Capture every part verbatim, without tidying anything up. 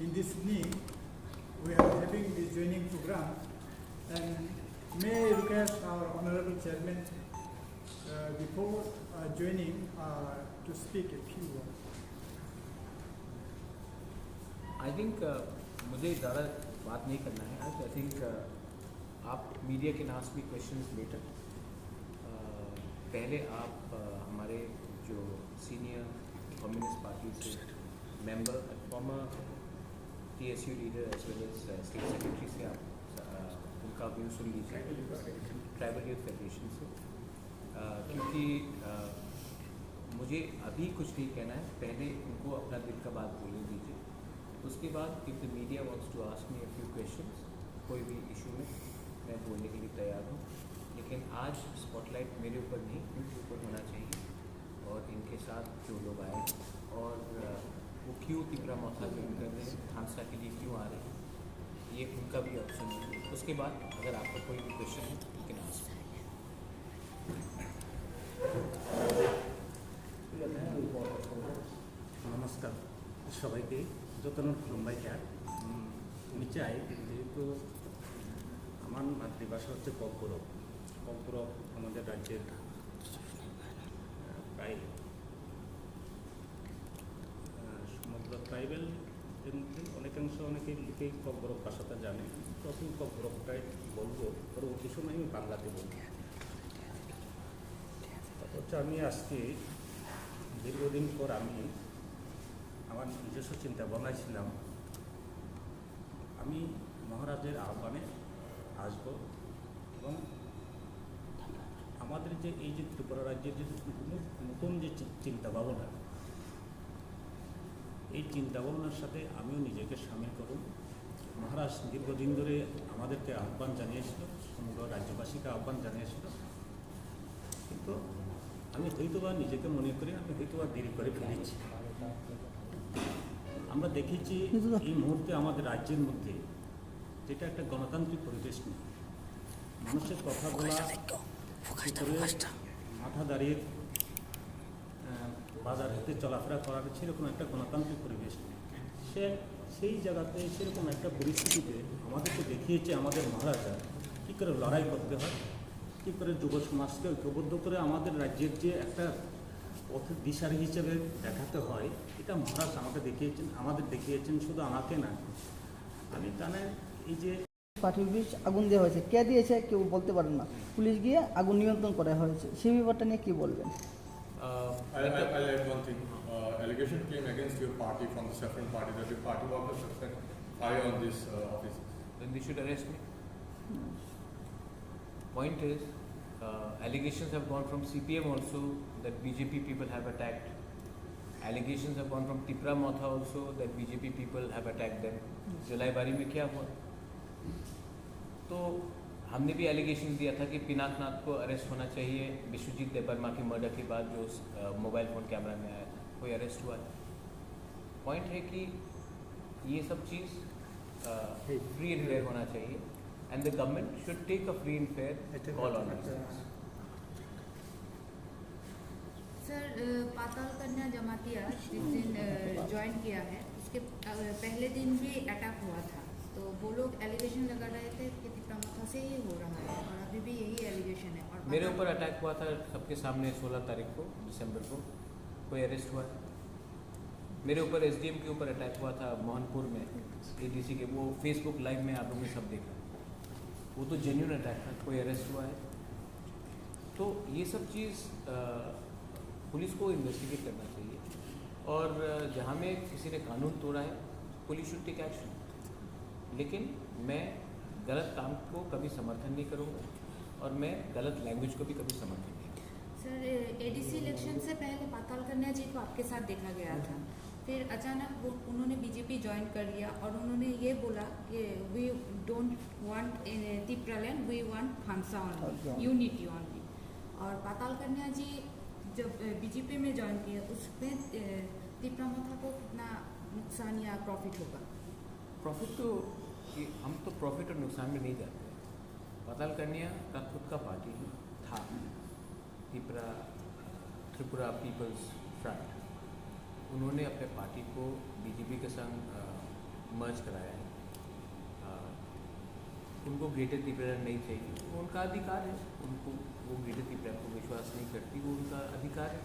In this evening, we are having this joining program, and may I request our Honorable Chairman, uh, before, uh, joining, uh, to speak a few words. I think uh, मुझे ज़्यादा बात नहीं करना है आज। I think uh, आप media can ask me questions later. Uh, पहले आप uh, हमारे जो senior Communist Party से member, former T S U leader as well as uh, state secretary से आप uh, उनका व्यू सुन लीजिए, ट्राइबल यूथ फेडरेशन से। Uh, क्योंकि uh, मुझे अभी कुछ नहीं कहना है, पहले उनको अपना दिल का बात बोलने दीजिए। उसके बाद if the media wants to ask me a few questions, कोई भी इशू में मैं बोलने के लिए तैयार हूँ। लेकिन आज स्पॉटलाइट मेरे ऊपर नहीं, उनके ऊपर होना चाहिए और इनके साथ जो लोग आए हैं और uh, वो क्यों तिपरा मोर्चा ज्वाइन कर रहे हैं, भांसा के लिए क्यों आ रहे हैं, ये उनका भी ऑप्शन है। उसके बाद अगर आपका कोई भी क्वेश्चन है, you can ask। নমস্কার সবাইকে, যতন খুলুমবাই স্যার। উম, আমি চাই, যেহেতু আমার মাতৃভাষা হচ্ছে ককবরক, ককবরক আমাদের রাজ্যের আহ, প্রায় আহ, সমগ্র ট্রাইবেল এর মধ্যে অনেকাংশ অনেকে লোকেই ককবরক ভাষাটা জানে। প্রথম ককবরকটাই বলবো, পরবর্তী সময় আমি বাংলাতে বলবো। অথচ আমি আজকে দীর্ঘদিন পর আমি আমার নিজস্ব চিন্তা ভাবনায় ছিলাম, আমি মহারাজের আহ্বানে আসব এবং আমাদের যে এই যে ত্রিপুরা রাজ্যের যে নতুন যে চিন্তা ভাবনা, এই চিন্তা ভাবনার সাথে আমিও নিজেকে সামিল করুন। মহারাজ দীর্ঘদিন ধরে আমাদেরকে আহ্বান জানিয়েছিল, সমগ্র রাজ্যবাসীকে আহ্বান জানিয়েছিল, কিন্তু আমি হয়তোবা নিজেকে মনে করি আমি হয়তোবা দেরি করে ফেলেছি। আমরা দেখেছি এই মুহূর্তে আমাদের রাজ্যের মধ্যে যেটা একটা গণতান্ত্রিক পরিবেশ নেই, মানুষের কথা বলা, ভিতরে মাথা দাঁড়িয়ে আহ, বাজার হাটে চলাফেরা করার সেরকম একটা গণতান্ত্রিক পরিবেশ নেই। সে সেই জায়গাতে সেরকম একটা পরিস্থিতিতে আমাদেরকে দেখিয়েছে আমাদের মহারাজা কী করে লড়াই করতে হয়, কী করে যুব সমাজকে ঐক্যবদ্ধ করে আমাদের রাজ্যের যে একটা পথের দিশারি হিসেবে দেখাতে হয়, এটা মহারাজ আমাকে দেখিয়েছেন, আমাদের দেখিয়েছেন, শুধু আমাকে না। আমি তাহলে এই যে পার্টির অফিস আগুন দেওয়া হয়েছে, কে দিয়েছে কেউ বলতে পারেন না। পুলিশ গিয়ে আগুন নিয়ন্ত্রণ করা হয়েছে, সেই ব্যাপারটা নিয়ে কি বলবেন? Uh, I, I, I'll add one thing. Uh, allegation came against your party from the Saffron Party that your party workers have set fire on this uh, office. Then they should arrest me. Point is, uh, allegations have gone from C P M also that B J P people have attacked. Allegations have gone from Tipra Motha also that B J P people have attacked them. Jalaibari mein kya hua? तो हमने भी एलिगेशन दिया था कि पिनाकनाथ को अरेस्ट होना चाहिए विश्वजीत देबबर्मा की मर्डर के बाद जो मोबाइल फ़ोन कैमरा में आया था, कोई अरेस्ट हुआ है? पॉइंट है कि ये सब चीज़ फ्री एंड फेयर होना चाहिए and the government should take a free and fair call on this. Sir, Patal Kanya Jamatia जिस दिन ज्वाइन किया है, उसके पहले दिन भी अटैक हुआ था। तो वो लोग एलिगेशन लगा रहे थे कि तिप्रा मथा से ही हो रहा है और अभी भी यही एलिगेशन है। और मेरे ऊपर अटैक हुआ था सबके सामने सोलह तारीख को, दिसंबर को। कोई अरेस्ट हुआ है? मेरे ऊपर एसडीएम के ऊपर अटैक हुआ था मोहनपुर में, एडीसी के, वो फेसबुक लाइव में आप लोगों ने सब देखा। वो तो जेन्यून अटैक था, कोई अरेस्ट हुआ है? तो ये सब चीज़ पुलिस को इन्वेस्टिगेट करना चाहिए। और जहाँ में किसी ने कानून तोड़ा है, पुलिस शुड टेक एक्शन। लेकिन मैं गलत काम को कभी समर्थन नहीं करूँगा और मैं गलत लैंग्वेज को भी कभी समर्थन नहीं करूँगा। सर, एडीसी इलेक्शन से पहले पाताल कन्या जी को आपके साथ देखा गया था, फिर अचानक वो उन्होंने बीजेपी ज्वाइन कर लिया और उन्होंने ये बोला कि we don't want Tipraland, we want Phansa only, unity only। और पाताल कन्या जी जब बीजेपी में ज्वाइन किया, उसमें तिप्रा मथा को कितना नुकसान या प्रॉफिट होगा? प्रॉफिट तो, हम तो प्रॉफिट और नुकसान में नहीं जाते। पाताल कन्या का खुद का पार्टी था, तिप्रा, त्रिपुरा पीपल्स फ्रंट। उन्होंने अपने पार्टी को बीजेपी के संग मर्ज कराया है। अ, उनको ग्रेटर तिपरालैंड नहीं चाहिए, वो उनका अधिकार है। उनको, वो ग्रेटर तिपरालैंड को विश्वास नहीं करती, वो उनका अधिकार है।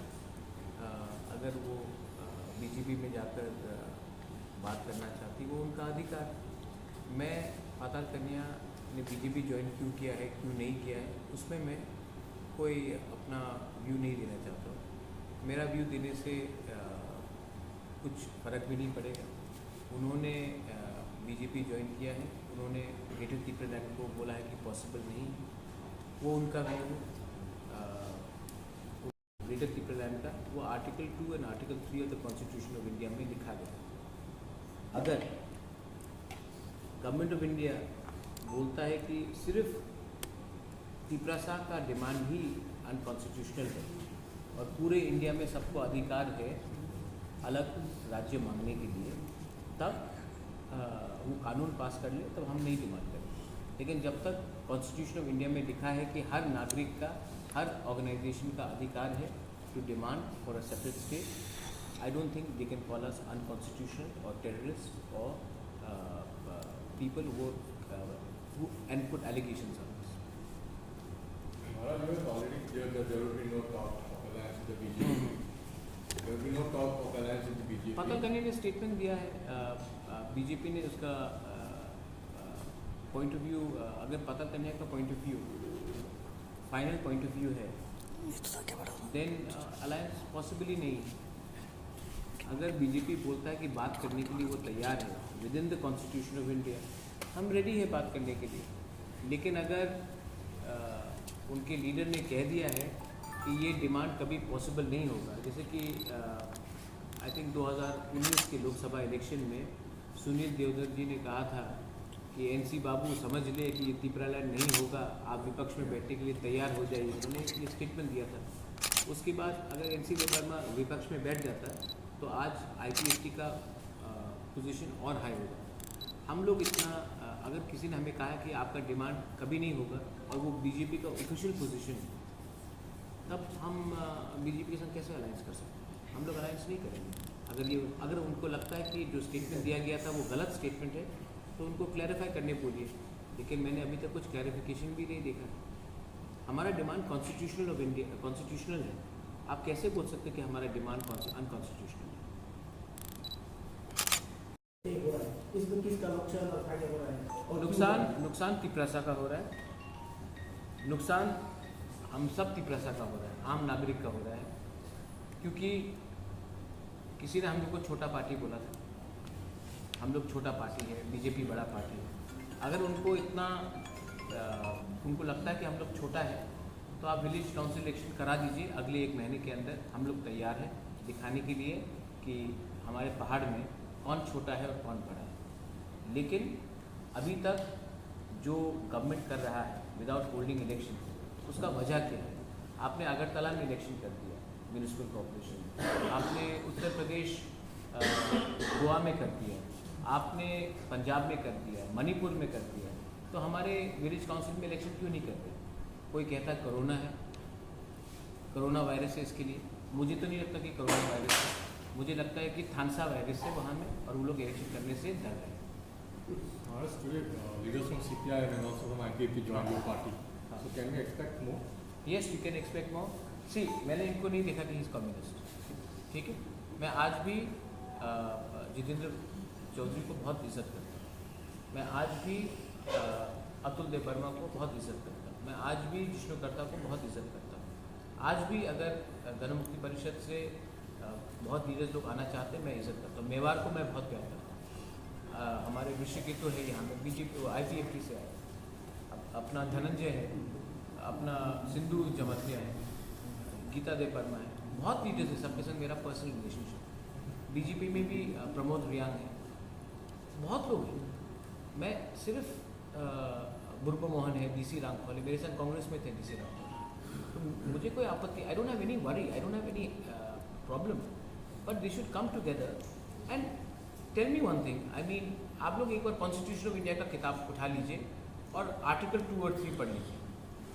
अ, अगर वो बीजेपी में जाकर अ, बात करना चाहती, वो उनका अधिकार। मैं पाताल कन्या ने बीजेपी ज्वाइन क्यों किया है, क्यों नहीं किया है, उसमें मैं कोई अपना व्यू नहीं देना चाहता हूँ। मेरा व्यू देने से अ, कुछ फ़र्क भी नहीं पड़ेगा। उन्होंने बीजेपी ज्वाइन किया है, उन्होंने ग्रेटर तिपरालैंड को बोला है कि पॉसिबल नहीं है, वो उनका व्यू है। अ, ग्रेटर तिपरालैंड का वो article to and article three of the constitution of India में लिखा गया। अगर गवर्नमेंट ऑफ इंडिया बोलता है कि सिर्फ तिपरासा का डिमांड ही अनकॉन्स्टिट्यूशनल है और पूरे इंडिया में सबको अधिकार है अलग राज्य मांगने के लिए, तब अ, वो कानून पास कर ले, तब हम नहीं डिमांड करेंगे। लेकिन जब तक कॉन्स्टिट्यूशन ऑफ इंडिया में लिखा है कि हर नागरिक का, हर ऑर्गेनाइजेशन का अधिकार है to demand for a separate state, I don't think they can call us unconstitutional or terrorists or uh, uh, people who, uh, who and put allegations on us. Maharaj, you have already cleared that there will be no talk of alliance with the B J P. There will be no talk of alliance with the B J P. पाताल कन्या ने स्टेटमेंट दिया है, बीजेपी ने उसका point of view, अगर पाताल कन्या का point of view, final point of view है, देन अलायंस पॉसिबल ही नहीं है। अगर बीजेपी बोलता है कि बात करने के लिए वो तैयार है with in the constitution of India, हम रेडी है बात करने के लिए। लेकिन अगर अ, उनके लीडर ने कह दिया है कि ये डिमांड कभी पॉसिबल नहीं होगा, जैसे कि आई थिंक दो हज़ार उन्नीस के लोकसभा इलेक्शन में सुनील देवधर जी ने कहा था कि एनसी बाबू समझ ले कि ये तिपरालैंड नहीं होगा, आप विपक्ष में बैठने के लिए तैयार हो जाइए। उन्होंने ये स्टेटमेंट दिया था। उसके बाद अगर एनसी देववर्मा विपक्ष में बैठ जाता तो आज आईपीएफटी का पोजीशन और हाई हो जाता। हम लोग इतना अ, अगर किसी ने हमें कहा है कि आपका डिमांड कभी नहीं होगा और वो बीजेपी का ऑफिशियल पोजीशन है, तब हम बीजेपी के साथ कैसे अलायंस कर सकते हैं? हम लोग अलायंस नहीं करेंगे। अगर ये अगर उनको लगता है कि जो स्टेटमेंट दिया गया था वो गलत स्टेटमेंट है तो उनको क्लैरिफाई करने बोलिए, लेकिन मैंने अभी तक कुछ क्लैरिफिकेशन भी नहीं देखा। हमारा demand constitutional of India constitutional है। आप कैसे बोल सकते हैं कि हमारा डिमांड अनकॉन्स्टिट्यूशनल है? हो रहा है, इसमें किसका नुकसान और फायदा हो रहा है? और क्यों हो रहा नुकसान है? नुकसान तिपरासा का हो रहा है। नुकसान हम सब तिपरासा का हो रहा है, आम नागरिक का हो रहा है। क्योंकि किसी ने हम लोग को छोटा पार्टी बोला था, हम लोग छोटा पार्टी है, बीजेपी बड़ा पार्टी है। अगर उनको इतना अ, उनको लगता है कि हम लोग छोटा है तो आप विलेज काउंसिल इलेक्शन करा दीजिए, अगले एक महीने के अंदर हम लोग तैयार हैं दिखाने के लिए कि हमारे पहाड़ में कौन छोटा है और कौन बड़ा है। लेकिन अभी तक जो गवर्नमेंट कर रहा है विदाउट होल्डिंग इलेक्शन, उसका वजह क्या है? आपने अगरतला में इलेक्शन कर दिया, म्यूनिसिपल कॉरपोरेशन, आपने उत्तर प्रदेश अ, गोवा में कर दिया, आपने पंजाब में कर दिया, मणिपुर में कर दिया, तो हमारे विलेज काउंसिल में इलेक्शन क्यों नहीं कर रहे? कोई कहता है कोरोना है, कोरोना वायरस है इसके लिए। मुझे तो नहीं लगता कि कोरोना वायरस है, मुझे लगता है कि थानसा वायरस है वहाँ में, और वो लोग इलेक्शन करने से डर रहे हैं। Maharaj, today uh, leaders from C P I M and also from I P F T joined your party. So can we expect more? Yes, you can expect more. See, मैंने इनको नहीं देखा कि ही इज़ कम्युनिस्ट, ठीक है। मैं आज भी अ, जितेंद्र चौधरी को बहुत इज्जत करता हूँ। मैं आज भी अ, अतुल देव वर्मा को बहुत इज्जत करता हूँ। मैं आज भी जिष्णु करता को बहुत इज्जत करता हूँ। आज भी अगर अ, गणमुक्ति परिषद से अ, बहुत लीडर्स लोग आना चाहते हैं, मैं इज्जत करता हूँ। मेवाड़ को मैं बहुत प्यार करता हूँ। अ, हमारे ऋषिकेतु है यहाँ में, बीजेपी, आईपीएफटी से आए। अप-, अपना धनंजय है, अपना सिंधु जमातिया है, गीता देव वर्मा है, बहुत लीडर्स है, सबके संग मेरा पर्सनल रिलेशनशिप। बीजेपी में भी अ, प्रमोद रियांग है, बहुत लोग हैं। मैं सिर्फ अ, बुर्बो मोहन है, डीसी रामखोल है, मेरे साथ कांग्रेस में थे डीसी रामखोल। तो मुझे कोई आपत्ति, I don't have any worry, I don't have any problem, but they should come together and tell me one thing. I mean, आप लोग एक बार कॉन्स्टिट्यूशन ऑफ इंडिया का किताब उठा लीजिए और आर्टिकल टू और थ्री पढ़ लीजिए,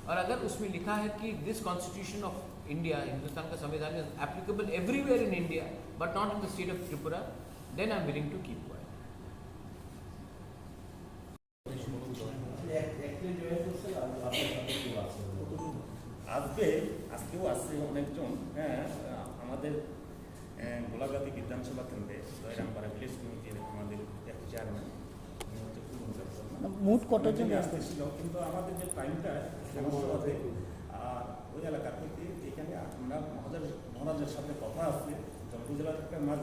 और अगर उसमें लिखा है कि this constitution of India, Hindustan का संविधान, is applicable everywhere in India but not in the state of Tripura, then I am willing to keep quiet. মোট কতজন মিটিংয়ে আসতে? আসতেছিল, কিন্তু আমাদের যে টাইমটা সমস্যা হবে, আর ওই এলাকা থেকে এখানে আমরা মহারাজার, মহারাজার সাথে কথা আছে, জম্পুজলার একটা মাছ,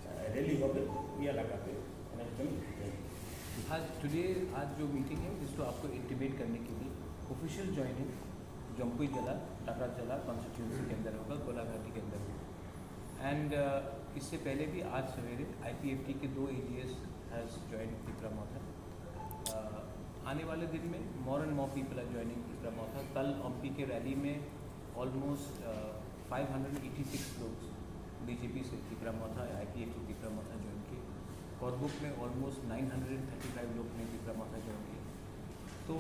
আহ, র্যালি হবে ওই এলাকাতে, অনেকজন। आज टुडे, आज जो मीटिंग है, जिसको आपको इंटीमेट करने के लिए ऑफिशियल ज्वाइनिंग जम्पुई जला, टाटा जला कॉन्स्टिट्यूंसी के अंदर होगा, गोलाघाटी के अंदर होगा। एंड इससे पहले भी आज सवेरे आईपीएफटी के दो एजीएस हैज ज्वाइन तिपरा मोथा। आने वाले दिन में more and more people are joining Tipra मोथा। कल ओमपी के रैली में almost five hundred eighty six लोग बीजेपी से तिपरा मोथा, आईपीएफटी तिपरा मोथा ज्वाइन किए। कोरबुक में almost nine hundred thirty five लोग ने तिपरा मोथा ज्वाइन किया। तो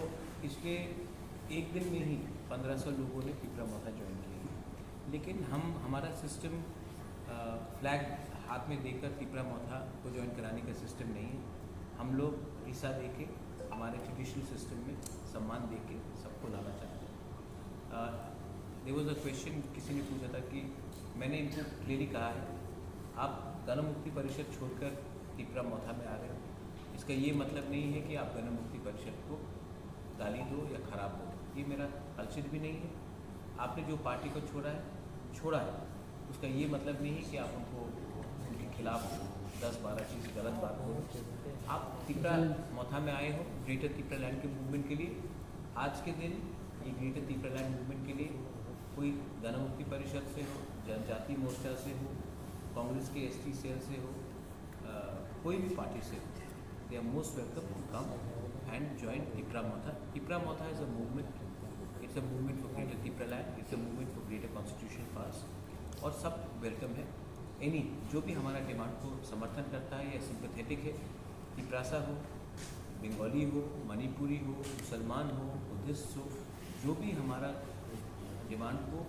पिछले एक दिन में ही पन्द्रह सौ लोगों ने तिपरा मोथा ज्वाइन किया है। लेकिन हम, हमारा सिस्टम फ्लैग हाथ में देकर तिपरा मोथा को ज्वाइन कराने का सिस्टम नहीं है। हम लोग हिस्सा देके हमारे ट्रेडिशनल सिस्टम में सम्मान देके सबको लाना चाहते हैं। देयर वाज अ क्वेश्चन, किसी ने पूछा था कि मैंने इनको क्लियरली कहा है, आप गण मुक्ति परिषद छोड़कर तिपरा मोथा में आ रहे हो, इसका ये मतलब नहीं है कि आप गण मुक्ति परिषद को गाली दो या खराब बोलो, ये मेरा कल्चर भी नहीं है। आपने जो पार्टी को छोड़ा है, छोड़ा है, उसका ये मतलब नहीं है कि आप उनको, उनके खिलाफ दस बारह चीज़ गलत बात बोलो। आप तिपरा मोथा में आए हो ग्रेटर तिपरा लैंड के मूवमेंट के लिए। आज के दिन ये ग्रेटर तिपरा लैंड मूवमेंट के लिए कोई गण मुक्ति परिषद से हो, जनजाति मोर्चा से हो, कांग्रेस के एसटी सेल से हो, कोई भी पार्टी से हो, they are most welcome to come and join Tipra Motha. Tipra Motha is a movement. It's a movement for greater Tipraland. It's a movement for greater constitutional pass. और सब वेलकम है। एनी जो भी हमारा डिमांड को समर्थन करता है या सिंपैथेटिक है, तिपरासा हो, बंगाली हो, मणिपुरी हो, मुसलमान हो, बुद्धिस्ट हो, जो भी हमारा डिमांड को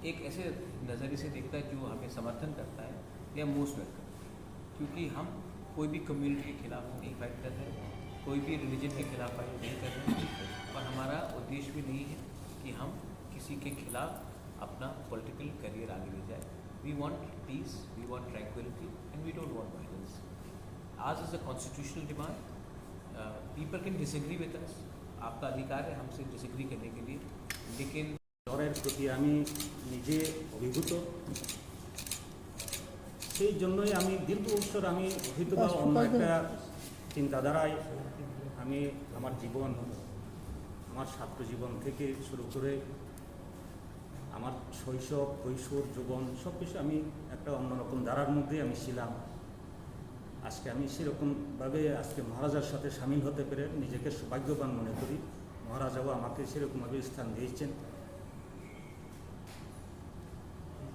एक ऐसे नज़रिए से देखता है जो हमें समर्थन करता है, they are most welcome। क्योंकि हम कोई भी कम्युनिटी के खिलाफ नहीं फाइट कर रहे, कोई भी रिलीजन के खिलाफ फाइट नहीं कर रहे, और हमारा उद्देश्य भी नहीं है कि हम किसी के खिलाफ अपना पॉलिटिकल करियर आगे ले जाए। We want peace, we want tranquility and we don't want violence. Ours is a constitutional demand. People can disagree with us. आपका अधिकार है हमसे डिसएग्री करने के लिए, लेकिन লড়াইয়ের প্রতি আমি নিজে অভিভূত। সেই জন্যই আমি দীর্ঘ বছর আমি হয়তো বা অন্য একটা চিন্তাধারায় আমি আমার জীবন, আমার ছাত্র জীবন থেকে শুরু করে আমার শৈশব, কৈশোর, যৌবন সব কিছু আমি একটা অন্যরকম ধারার মধ্যেই আমি ছিলাম। আজকে আমি সেরকমভাবে আজকে মহারাজার সাথে সামিল হতে পেরে নিজেকে সৌভাগ্যবান মনে করি। মহারাজাও আমাকে সেরকমভাবে স্থান দিয়েছেন।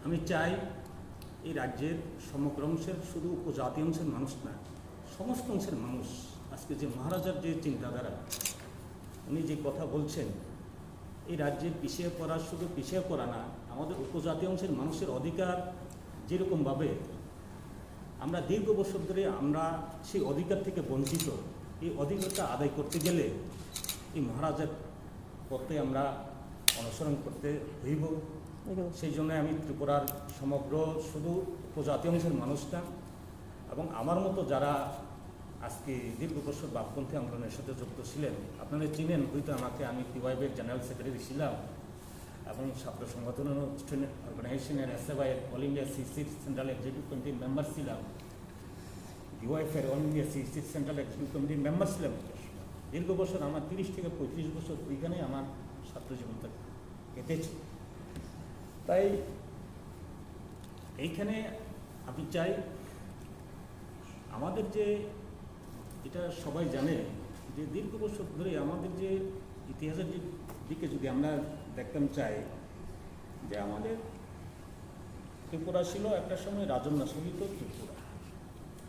আমি চাই এই রাজ্যের সমগ্র অংশের, শুধু উপজাতি অংশের মানুষ না, সমস্ত অংশের মানুষ আজকে যে মহারাজার যে চিন্তাধারা, উনি যে কথা বলছেন, এই রাজ্যে পিছিয়ে পড়া শুধু পিছিয়ে পড়া না, আমাদের উপজাতি অংশের মানুষের অধিকার যেরকমভাবে আমরা দীর্ঘ বছর ধরে আমরা সেই অধিকার থেকে বঞ্চিত, এই অধিকারটা আদায় করতে গেলে এই মহারাজার পথে আমরা অনুসরণ করতে হইব। সেই জন্য আমি ত্রিপুরার সমগ্র শুধু উপজাতি অংশের মানুষ না, এবং আমার মতো যারা আজকে দীর্ঘ বছর বামপন্থী আন্দোলনের সাথে যুক্ত ছিলেন, আপনারা চিনেন হয়তো আমাকে, আমি টিওয়াইবির জেনারেল সেক্রেটারি ছিলাম এবং ছাত্র সংগঠন অর্গানাইজেশনের এসএফআই এর অল ইন্ডিয়া সিইসির সেন্ট্রাল এক্সিকিউটিভ কমিটির মেম্বার ছিলাম, ডিওয়াইএফ এর অল ইন্ডিয়া সিইসির সেন্ট্রাল এক্সিকিউটিভ কমিটির মেম্বার ছিলাম। দীর্ঘ বছর, আমার তিরিশ থেকে পঁয়ত্রিশ বছর ওইখানে আমার ছাত্র জীবনটা কেটেছে। তাই এইখানে আমি চাই, আমাদের যে, এটা সবাই জানে যে দীর্ঘ বছর ধরে আমাদের যে ইতিহাসের যে দিকে যদি আমরা দেখতাম চাই, যে আমাদের ত্রিপুরা ছিল একটা সময় রাজন্য শাসিত ত্রিপুরা।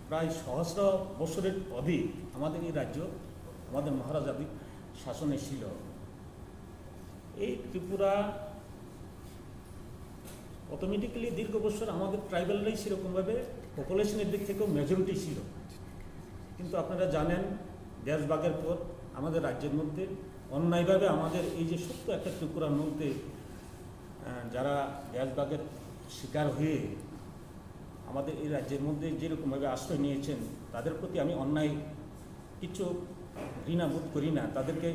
প্রায় সহস্র বছরের অধিক আমাদের এই রাজ্য আমাদের মহারাজাদের শাসনে ছিল। এই ত্রিপুরা অটোমেটিক্যালি দীর্ঘ বছর আমাদের ট্রাইবালরাই সেরকমভাবে পপুলেশনের দিক থেকেও মেজরিটি ছিল। কিন্তু আপনারা জানেন, দেশভাগের পর আমাদের রাজ্যের মধ্যে অন্যায়ভাবে আমাদের এই যে ছোট্ট একটা ত্রিপুরার মধ্যে, আহ, যারা দেশভাগের শিকার হয়ে আমাদের এই রাজ্যের মধ্যে যেরকমভাবে আশ্রয় নিয়েছেন, তাদের প্রতি আমি অন্যায় কিছু ঘৃণাবোধ করি না, তাদেরকে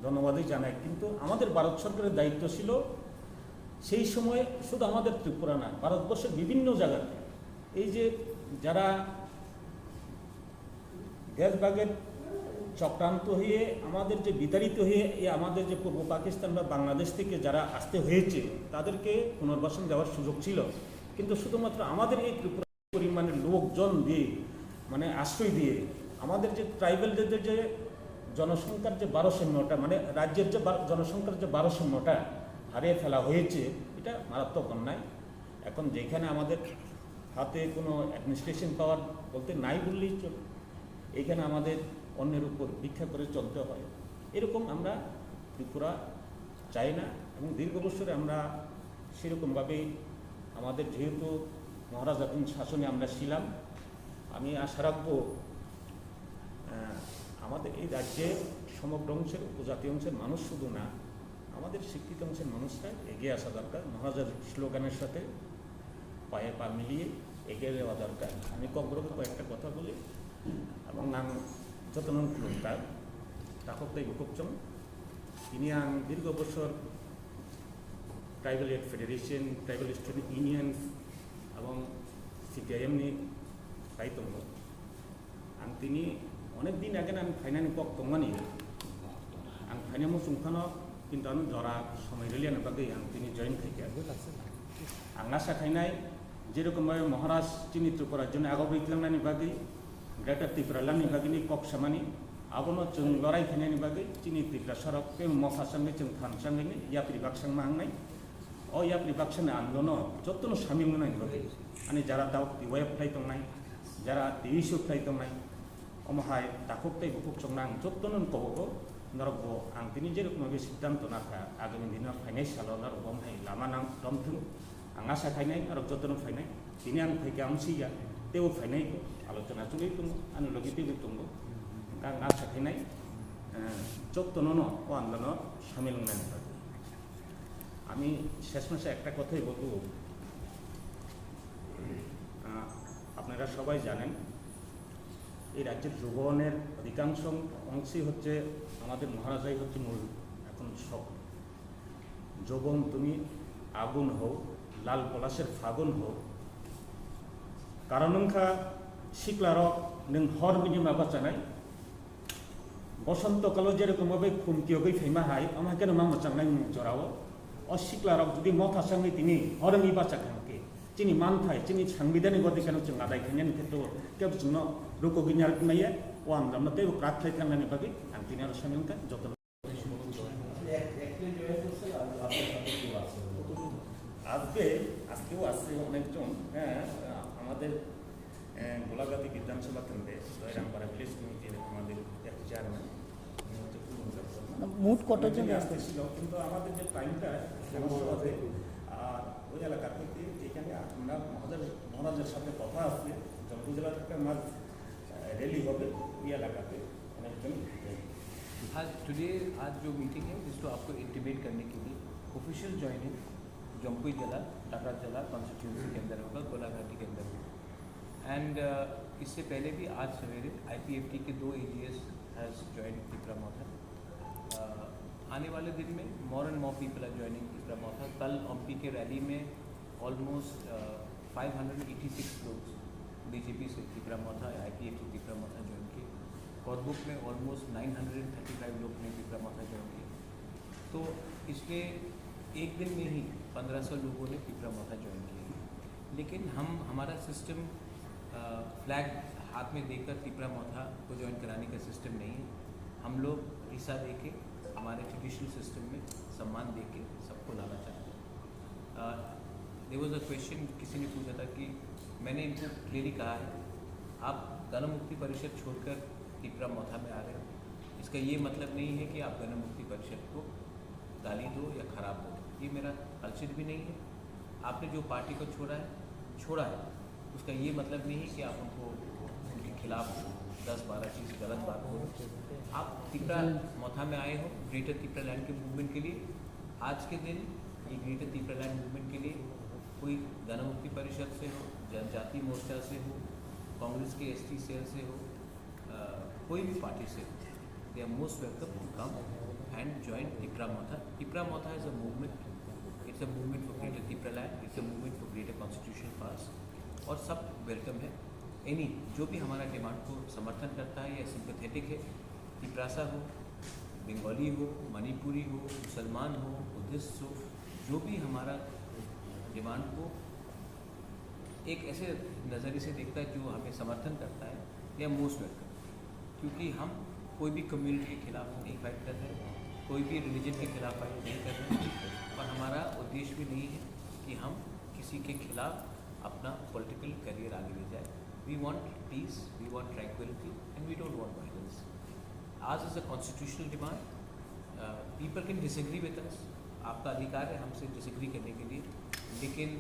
ধন্যবাদই জানাই। কিন্তু আমাদের ভারত সরকারের দায়িত্ব ছিল সেই সময় শুধু আমাদের ত্রিপুরা না, ভারতবর্ষের বিভিন্ন জায়গাতে এই যে যারা দেশভাগের চক্রান্ত হয়ে আমাদের যে বিতাড়িত হয়ে এই আমাদের যে পূর্ব পাকিস্তান বা বাংলাদেশ থেকে যারা আসতে হয়েছে, তাদেরকে পুনর্বাসন দেওয়ার সুযোগ ছিল। কিন্তু শুধুমাত্র আমাদের এই ত্রিপুরা পরিমাণের লোকজন দিয়ে, মানে আশ্রয় দিয়ে, আমাদের যে ট্রাইবেলদের যে জনসংখ্যার যে বারোশো নটা, মানে রাজ্যের যে বার-, জনসংখ্যার যে বারোশো নটা হারিয়ে ফেলা হয়েছে, এটা মারাত্মক অন্যায়। এখন যেখানে আমাদের হাতে কোনো অ্যাডমিনিস্ট্রেশন পাওয়ার বলতে নাই বললেই চলে, এখানে আমাদের অন্যের উপর ভিক্ষা করে চলতে হয়। এরকম আমরা ত্রিপুরা চাই না। এবং দীর্ঘ বছরে আমরা সেরকমভাবেই আমাদের যেহেতু মহারাজাধীন শাসনে আমরা ছিলাম, আমি আশা রাখবো, আহ, আমাদের এই রাজ্যে সমগ্র অংশের উপজাতি অংশের মানুষ শুধু না, আমাদের শিক্ষিত অংশের মানুষরা এগিয়ে আসা দরকার মহারাজার স্লোগানের সাথে পায়ে পা মিলিয়ে এগিয়ে যাওয়া দরকার। আমি কক্সবাজার কয়েকটা কথা বলি এবং ang jotono khulumkha, Takhuk tei Bukhuk chwng. Tini ang dirgo bosor Tribal Youth Federation, Tribal Student Union এবং CPIM ni pai tongo. Ang tini onek din age ang phainani kok tongmani. Ang phaina muchung phano, kintu ano jora somoi rwliani bagwi ang tini join khaikha. Ang asa khainai, jerokom bhabe Maharaj chini Tripura rajyoni agok rwi tlangnani bagwi, Greater Tipraland ni bagwi ni kok samani, abono chwng lorai khainani bagwi chini Tiprasarok tei motha changwi chwng phan changwini yapri baksa wngma wngnai. O yapri baksani andolono jotono samil wngnani bagwi ani jara dauk T Y F khlai tongnai, jara T S U khlai tongnai, omo hai Takhuk tei Bukhuk chwngno ang jotono kobogo, norokbo ang tini jerokom bhabe siddhanto nakha, agami dino phainai salo norokbo omo hai lama nang romthung. Ang asa khainai norok jotono phainai, tini ang phaikha ang siya, teibo phainai, alochona choli tongo, ani logi teibo tongo. Ang asa khainai, eh, jotono no o andolono samil wngnani bagwi. আমি শেষ মাসে একটা কথাই বলবো, আহ, আপনারা সবাই জানেন, এই রাজ্যের যৌবনের অধিকাংশ অংশই হচ্ছে আমাদের মহারাজাই হচ্ছে মূল এখন শক্তি। যৌবন তুমি আগুন হও, লাল পলাশের ফাগুন হও, কারণ নংখা শিকলারক নং হর মিনিমা বাঁচানাই, বসন্তকালো যেরকম ভাবে খুমকি অগই ফেমা হাই, আমার কেন মা মচাংনাই জোড়াও। অ শিকলারক যদি মথা সাংনি তিনি হরমি বাঁচা খানকে, চিনি মানথাই, চিনি সাংবিধানিক অধিকার হচ্ছে আদায় খাইনি ক্ষেত্রে কেউ চিহ্ন রুকো গিনার মাইয়া, ও আমরা মতে প্রার্থী খাননি ভাবে, আমি তিনি আরো সামিল যত আজকে, আজকেও আছে অনেকজন, হ্যাঁ, আমাদের, আহ, গোলাঘাটি বিধানসভা কেন্দ্রে জয়রামপাড়া ভিলেজ কমিটির আমাদের এক চেয়ারম্যান, উনি হচ্ছে পূর্ণ দেববর্মা। মোট কতজন উনি আসতে? আসছিল, কিন্তু আমাদের যে টাইমটা সমস্যা হবে, আর ওই এলাকা থেকে এখানে আমরা মহারাজ, মহারাজের সাথে কথা আছে, জম্পুজলা থেকে আমার, আহ, র্যালি হবে ওই এলাকাতে। आज टुडे, आज जो मीटिंग है, जिसको आपको इंटीमेट करने के लिए ऑफिशियल ज्वाइनिंग जम्पुई जिला, टाटा जिला कॉन्स्टिट्यूएंसी के अंदर होगा, गोलाघाटी के अंदर होगा। एंड इससे पहले भी आज सवेरे आईपीएफटी के दो एजीएस हैज ज्वाइन तिपरा मोथा। आने वाले दिन में more and more people are joining Tipra मोथा। कल ओमपी के रैली में almost five hundred eighty six लोग बीजेपी से तिपरा मोथा, आईपीएफटी तिपरा मोथा ज्वाइन किए। कोटबुक में almost nine hundred thirty five लोग ने तिपरा मोथा ज्वाइन किया। तो पिछले एक दिन में ही पन्द्रह सौ लोगों ने तिपरा मोथा ज्वाइन किया। लेकिन हम, हमारा सिस्टम फ्लैग हाथ में देकर तिपरा मोथा को ज्वाइन कराने का सिस्टम नहीं है। हम लोग रिसा दे के, हमारे ट्रेडिशनल सिस्टम में सम्मान दे के सबको लाना चाहते हैं। देयर वाज अ क्वेश्चन, किसी ने पूछा था कि मैंने इनको क्लियरली कहा है, आप गण मुक्ति परिषद छोड़कर तिपरा मोथा में आ रहे हो, इसका ये मतलब नहीं है कि आप गण मुक्ति परिषद को गाली दो या खराब बोलो, ये मेरा कल्चर भी नहीं है। आपने जो पार्टी को छोड़ा है, छोड़ा है, उसका ये मतलब नहीं है कि आप उनको, उनके खिलाफ दस बारह चीज़ गलत बात बोलो। आप तिपरा मोथा में आए हो ग्रेटर तिपरा लैंड के मूवमेंट के लिए। आज के दिन ये ग्रेटर तिपरा लैंड मूवमेंट के लिए कोई गण मुक्ति परिषद से हो, जनजाति मोर्चा से हो, कांग्रेस के एसटी सेल से हो, अ, कोई भी पार्टी से, they are most welcome to come and join Tipra Motha. Tipra Motha is a movement. It's a movement for greater Tipraland. It's a movement for greater constitution pass. और सब वेलकम है। एनी जो भी हमारा डिमांड को समर्थन करता है या सिंपैथेटिक है, तिप्रासा हो, बंगाली हो, मणिपुरी हो, मुसलमान हो, बुद्धिस्ट हो, जो भी हमारा डिमांड को एक ऐसे नज़रिए से देखता है जो हमें समर्थन करता है, they are most welcome. क्योंकि हम कोई भी कम्युनिटी के खिलाफ नहीं फाइट कर रहे, कोई भी रिलीजन के खिलाफ फाइट नहीं कर रहे, और हमारा उद्देश्य भी नहीं है कि हम किसी के खिलाफ अपना पॉलिटिकल करियर आगे ले जाए. We want peace, we want tranquility, and we don't want violence. Ours is a constitutional demand. People can disagree with us, आपका अधिकार है हमसे डिसएग्री करने के लिए, लेकिन